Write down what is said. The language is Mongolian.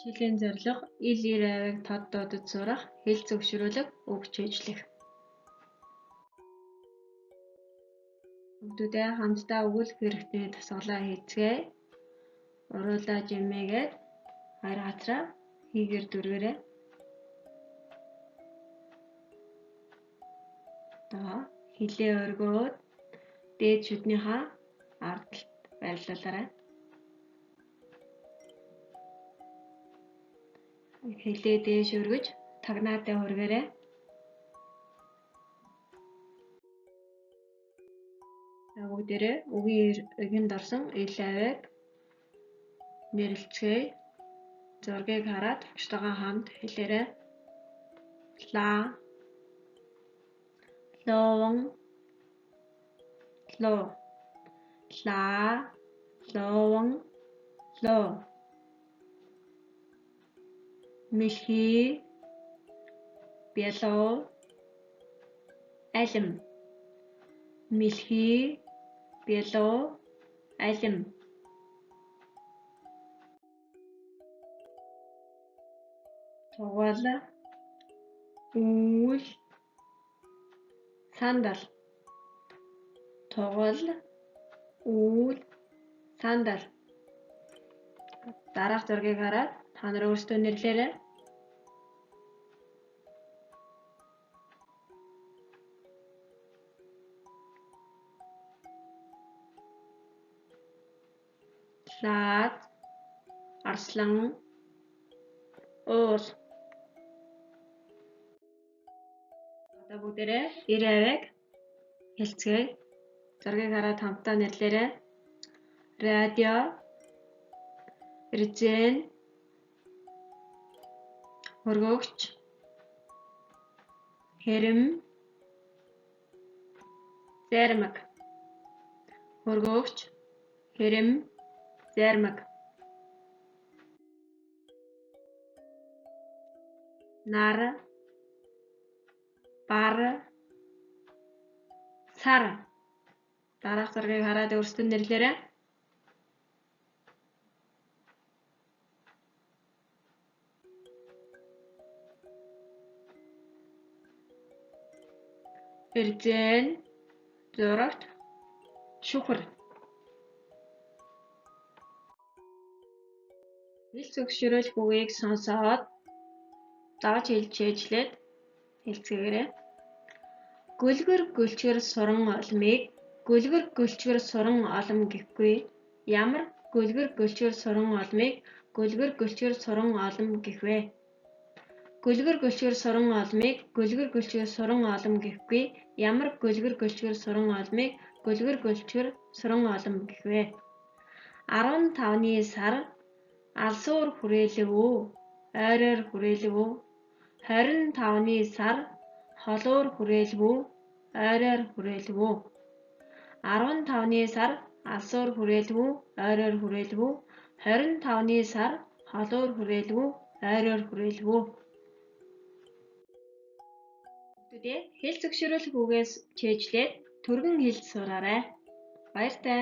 Хичээлийн зорилго ил эр авиаг тод дуудаж сурах, хэл зөвшөөрүүлэх, үг чийжлэх. Хүүхдүүдээ хамтдаа өгүүлэх хэрэгтний дасгалаа хийцгээе. Уруулаа жимээгээд хоёр газраа хийгээр дүргээрэй. Одоо хилээ өргөөд дээд шүднийхаа ард талд байрлуулаарай. Хилээ дээш өргөж тагнаатай хүргээрэй. За бүгдээрээ үгийн эгэнд орсон ил авиаг нэрлэцгээе. Зургийг хараад багштайгаа хамт хэлээрэй. Ла, ловон, лоо. Ла, ловон, лоо. Мэлхий, бялуу, алим. Мэлхий, бялуу, алим. Тугал, үүл, сандал. Тугал, үүл, сандал. Дараах зургийг хараад та нар өөрсдөө нэрлээрэй. Лаад, арслан, уул. Одоо бүгдээрээ эр авиаг хэлцгээе. Зургийг хараад хамтдаа нэрлээрэй. Радио, резин, хөргөгч, хэрэм, зайрмаг. Хөргөгч, хэрэм, зайрмаг. Нар, бар, сар. Дараах зургийг хараад өөрсдөө нэрлээрэй. Эрзэн, зурагт, шүхэр. Хэл зөвшөөрөх үгийг сонсоод дагаж хэлж чийжлээд хэлцгээгээрэй. Гөлгөр гөлчгөр суран олмыг гөлгөр гөлчгөр суран олом гэхгүй. Ямар гөлгөр гөлчгөр суран олмыг гөлгөр гөлчгөр суран олом гэх вэ? Гөлгөр гөлчгөр суран олмыг гөлгөр гөлчгөр суран олом гэхгүй. Ямар гөлгөр гөлчгөр суран олмыг гөлгөр гөлчгөр суран олом гэх вэ? 15-ны сар алсуур хүрээлэв үү? Ойроор хүрээлэв үү? 25-ны сар холуур хүрээлэв үү? Ойроор хүрээлэв үү? 15-ны сар алсуур хүрээлэв үү? Ойроор хүрээлэв үү? 25-ны сар холуур хүрээлэв үү? Ойроор хүрээлэв үү? Хүүхдүүдээ хэл зөвшөөрүүлэх үгээс чийжлээд түргэн хэлж сураарай. Баяртай.